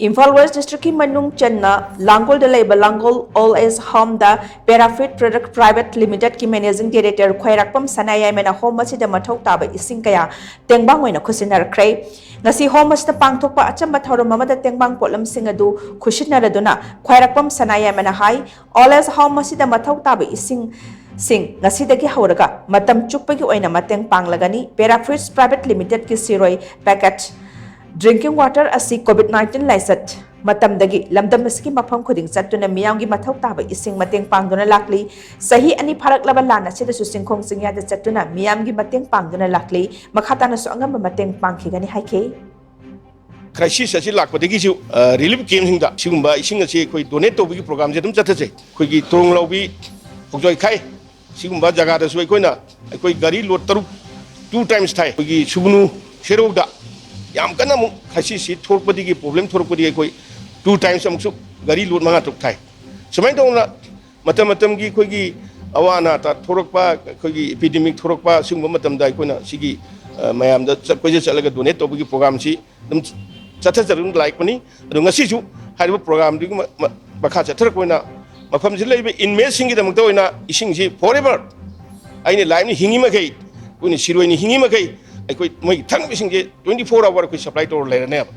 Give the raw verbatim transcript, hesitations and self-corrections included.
Imphal west ꯗꯤꯁꯇ꯭ꯔꯤꯛꯀꯤ ꯃꯅꯨꯡ ꯆꯟꯅ ꯂꯥꯡꯒꯣꯜꯗ ꯂꯩꯕ ꯂꯥꯡꯒꯣꯜ ꯑꯣꯜ ꯑꯦꯖ ꯍꯣꯝꯗ ꯄꯦꯔꯥꯐꯤꯠ ꯄ꯭ꯔꯗꯛ ꯄ꯭ꯔꯥꯏꯚꯦꯠ ꯂꯤꯃꯤꯇꯦꯗꯀꯤ ꯃꯦꯅꯦꯖꯤꯡ ꯗꯥꯏꯔꯦꯛꯇꯔ ꯈ꯭ꯋꯥꯏꯔꯥꯛꯄꯝ ꯁꯅꯥꯌꯥꯏꯃꯅ ꯍꯣꯝ ꯑꯁꯤꯗ ꯃꯊꯧ ꯇꯥꯕ ꯏꯁꯤꯡ ꯀꯌꯥ ꯇꯦꯡꯕꯥꯡ ꯑꯣꯏꯅ ꯈꯨꯠꯁꯤꯟꯅꯔꯛꯈ꯭ꯔꯦ꯫ ꯉꯁꯤ ꯍꯣꯝ ꯑꯁꯤꯗ ꯄꯥꯡꯊꯣꯛꯄ ꯑꯆꯝꯕ ꯊꯧꯔꯝ ꯑꯃꯗ ꯇꯦꯡꯕꯥꯡ ꯄꯣꯠꯂꯝꯁꯤꯡ ꯑꯗꯨ ꯈꯨꯠꯁꯤꯟꯅꯔꯗꯨꯅ ꯈ꯭ꯋꯥꯏꯔꯥꯛꯄꯝ ꯁꯅꯥꯌꯥꯏꯃꯅ ꯍꯥꯏ, ꯑꯣꯜ ꯑꯦꯖ ꯍꯣꯝ ꯑꯁꯤꯗ ꯃꯊꯧ ꯇꯥꯕ ꯏꯁꯤꯡ ꯁꯤꯡ ꯉꯁꯤꯗꯒꯤ ꯍꯧꯔꯒ ꯃꯇꯝ ꯆꯨꯞꯄꯒꯤ ꯑꯣꯏꯅ ꯃꯇꯦꯡ ꯄꯥꯡꯂꯒꯅꯤ꯫ ꯄꯦꯔꯥꯐꯤꯠꯁ ꯄ꯭ꯔꯥꯏꯚꯦꯠ ꯂꯤꯃꯤꯇꯦꯗꯀꯤ ꯁꯤꯔꯣꯏ ꯄꯦꯀꯦꯠ ꯗ꯭ꯔꯤꯡꯀꯤꯡ ꯋꯥꯇꯔ ꯑꯁꯤ ꯀꯣꯚꯤꯗ ꯅꯥꯏꯟꯇꯤꯟ ꯂꯥꯏꯆꯠ ꯃꯇꯝꯗꯒꯤ ꯂꯝꯗꯝ ꯑꯁꯤꯒꯤ ꯃꯐꯝ ꯈꯨꯗꯤꯡ ꯆꯠꯇꯨꯅ ꯃꯤꯌꯥꯝꯒꯤ ꯃꯊꯧ ꯇꯥꯕ ꯏꯁꯤꯡ ꯃꯇꯦꯡ ꯄꯥꯡꯗꯨꯅ ꯂꯥꯛꯂꯤ꯫ ꯆꯍꯤ ꯑꯅꯤ ꯐꯥꯔꯛꯂꯕ ꯂꯥꯟ ꯑꯁꯤꯗꯁꯨ ꯆꯤꯡꯈꯣꯡ ꯆꯤꯡꯌꯥꯗ ꯆꯠꯇꯨꯅ ꯃꯤꯌꯥꯝꯒꯤ ꯃꯇꯦꯡ ꯄꯥꯡꯗꯨꯅ ꯂꯥꯛꯂꯤ꯫ ꯃꯈꯥ ꯇꯥꯅꯁꯨ ꯑꯉꯝꯕ ꯃꯇꯦꯡ ꯄꯥꯡꯈꯤꯒꯅꯤ ꯍꯥꯏꯈꯤ꯫ ꯀ꯭ꯔꯥꯏꯁꯤꯁ ꯑꯁꯤ ꯂꯥꯛꯄꯗꯒꯤꯁꯨ ꯔꯤꯂꯤꯐ ꯀꯦꯝꯁꯤꯡꯗ ꯁꯤꯒꯨꯝꯕ ꯏꯁꯤꯡ ꯑꯁꯤ ꯑꯩꯈꯣꯏ ꯗꯣꯅꯦꯠ ꯇꯧꯕꯒꯤ ꯄ꯭ꯔꯣꯒ꯭ꯔꯥꯝꯁꯦ ꯑꯗꯨꯝ ꯆꯠꯊꯖꯩ꯫ ꯑꯩꯈꯣꯏꯒꯤ ꯇꯣꯔꯣꯡ ꯂꯥꯎꯕꯤ, ꯈꯣꯡꯖꯣꯏꯈꯥꯏ, ꯁꯤꯒꯨꯝꯕ ꯖꯒꯥꯗꯁꯨ ꯑꯩꯈꯣꯏꯅ ꯑꯩꯈꯣꯏ ꯒꯥꯔꯤ ꯂꯣꯗ ꯇꯔꯨꯛ, ꯇꯨ ꯇꯥꯏꯝꯁ ꯊꯥꯏ꯫ ꯑꯩꯈꯣꯏꯒꯤ ꯁꯨꯒꯅꯨ ꯁꯦꯔꯧꯗ ꯌꯥꯝ ꯀꯟꯅ ꯑꯃꯨꯛ ꯀ꯭ꯔꯥꯏꯁꯤꯁꯁꯤ ꯊꯣꯛꯂꯛꯄꯗꯒꯤ, ꯄ꯭ꯔꯣꯕ꯭ꯂꯦꯝ ꯊꯣꯛꯂꯛꯄꯗꯒꯤ ꯑꯩꯈꯣꯏ ꯇꯨ ꯇꯥꯏꯝꯁ ꯑꯃꯨꯛꯁꯨ ꯒꯥꯔꯤ ꯂꯣꯗ ꯃꯉꯥ ꯇꯔꯨꯛ ꯊꯥꯏ꯫ ꯁꯨꯃꯥꯏꯅ ꯇꯧꯗꯅ ꯃꯇꯝ ꯃꯇꯝꯒꯤ ꯑꯩꯈꯣꯏꯒꯤ ꯑꯋꯥ ꯑꯅꯥ ꯊꯣꯛꯂꯛꯄ, ꯑꯩꯈꯣꯏꯒꯤ ꯏꯄꯤꯗꯦꯃꯤꯛ ꯊꯣꯛꯂꯛꯄ, ꯁꯤꯒꯨꯝꯕ ꯃꯇꯝꯗ ꯑꯩꯈꯣꯏꯅ ꯁꯤꯒꯤ ꯃꯌꯥꯝꯗ ꯀꯣꯏꯆꯠ ꯆꯠꯂꯒ ꯗꯣꯅꯦꯠ ꯇꯧꯕꯒꯤ ꯄ꯭ꯔꯣꯒ꯭ꯔꯥꯝꯁꯤ ꯑꯗꯨꯝ ꯆꯠꯊꯖꯔꯒ ꯂꯥꯛꯄꯅꯤ꯫ ꯑꯗꯨ ꯉꯁꯤꯁꯨ ꯍꯥꯏꯔꯤꯕ ꯄ꯭ꯔꯣꯒ꯭ꯔꯥꯝꯗꯨꯒꯤ ꯃꯈꯥ ꯆꯠꯊꯔꯛꯄ ꯑꯣꯏꯅ ꯃꯐꯝꯁꯤꯗ ꯂꯩꯔꯤꯕ ꯏꯟꯃꯦꯠꯁꯤꯡꯒꯤꯗꯃꯛꯇ ꯑꯣꯏꯅ ꯏꯁꯤꯡꯁꯤ ꯐꯣꯔ ꯑꯦꯚꯔ ꯑꯩꯅ ꯂꯥꯏꯐꯅ ꯍꯤꯡꯉꯤ ꯃꯈꯩ, ꯑꯩꯈꯣꯏꯅ ꯁꯤꯔꯣꯏꯅ ꯍꯤꯡꯉꯤ ꯃꯈꯩ, ꯑꯩꯈꯣꯏ ꯃꯣꯏꯒꯤ ꯊꯛꯅꯕ ꯏꯁꯤꯡꯁꯦ ꯇ꯭ꯋꯦꯟꯇꯤ ꯐꯣꯔ ꯑꯋꯥꯔ ꯑꯩꯈꯣꯏ ꯁꯄ꯭ꯂꯥꯏ ꯇꯧꯔ ꯂꯩꯔꯅꯦꯕ꯫